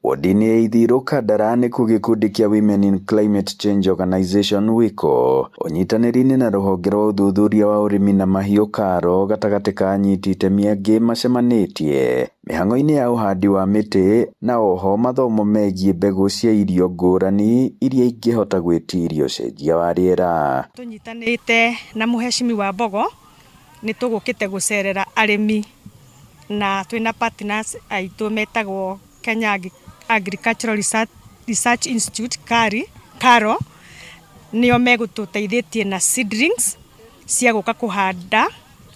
Wodi-inĩ ya Ithiru Kandara nĩkuo gĩkundi kĩa Women in Climate Change Organization WICO ũnyitanĩri-inĩ na rũhonge rwa ũthuthuria wa ũrĩmi na mahiũ KALRO gatagatĩ ka anyiti itemi angĩ macemanĩtie mĩhang'o-inĩ ya ũhandi wa mĩtĩ na oho mathomo megiĩ mbegũ cia irio ngũrani iria ingĩhota gwĩtiria ũcenjia wa rĩera. Tũnyitanĩte na mũhecimiwa Mbogo nĩ tũgũkĩte gũcerera arĩmi na twĩna partners aitũ metagwo Kenya Agricultural Research Institute KARI, KALRO nĩo megũtũteithĩtie na seedlings cia gũka kũhanda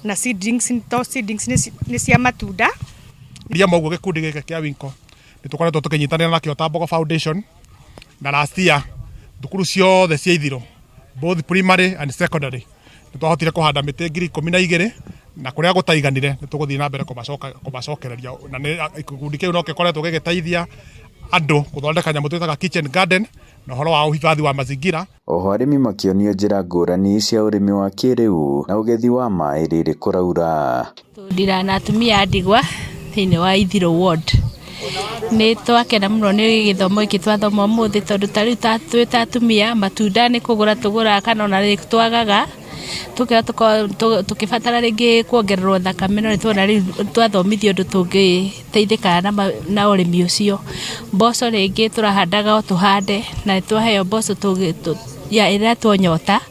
na seedlings to seedlings nĩ cia matunda. Ria moguo gĩkundi gĩkĩ kĩa Winco nĩ tũkoretwo tũkĩnyitanĩra nakĩo ta Mbogo Foundation na last year thukuru ciothe cia Ithirũ, both primary and secondary, nĩ twahotire kũhanda mĩtĩ 12,000 na kũrĩa gũtaiganire nĩ tũgũthiĩ na mbere kũmacokereria na nĩ gĩkundi kĩu no gĩkoretwo gĩgĩteithia andũ gũthondeka nyamũ twĩtaga kitchen garden na ũhoro wa uhifadhi wa mazingira. Oho arĩmi makĩonio njĩra ngũrani cia ũrĩmi wa kĩrĩu na ũgethi wa maĩ rĩrĩ kũraura. Tũndira na atumia a ndigwa thĩinĩ wa Ithirũ ward. Nĩ twakena mũno nĩ gĩthomo gĩkĩ twathoma ũmũthĩ tondũ ta rĩu twĩ ta atumia matunda nĩ kũgũra tũgũraga kana ona nĩ twagaga tũkera tũkĩbatara rĩngĩ kuongererwo thakame no nĩ tuona rĩu twathomithio ũndũ tũngĩteithĩka na ũrĩmi ũcio. Mboco rĩngĩ tũrahandaga o tũhande na nĩ twaheo mboco ĩretwo nyota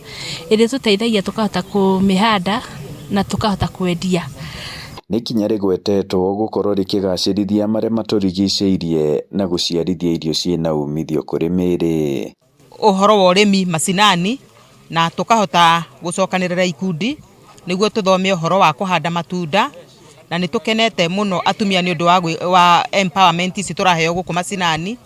ĩrĩa ĩtũteithagia tũkahota kũmĩhanda na tũkahota kwendia. Nĩ ikinya rĩgwetetwo gũkorwo rĩkĩgacĩrithia marĩa matũrigicĩirie na gũciarithia irio ciĩna umithio kũrĩ mĩĩrĩ. Ũhoro wa ũrĩmi macinani na tũkahota gũcokanĩrĩra ikundi nĩguo tũthome ũhoro wa kũhanda matunda na nĩ tũkenete mũno atumia nĩ ũndũ wa empowerment ici tũraheo gũkũ macinani.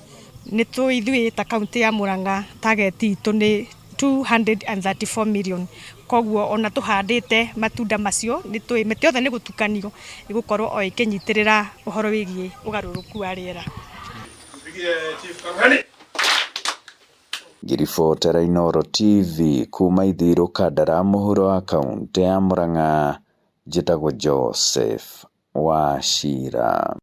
Nĩ tũ ithuĩ ta kaunti ya Murang'a target itũ nĩ 234 million, koguo ona tũhandĩte matunda macio nĩ tũĩ mĩtĩ yothe nĩ gũtukanio ĩgũkorwo o ĩkĩnyitĩrĩra ũhoro wĩgiĩ ũgarũrũku wa rĩera. Ngĩribotera Inooro TV kuma Ithiru Kandara mũhuro wa kaũntĩ ya Murang'a, njĩtagwo Joseph Wachira.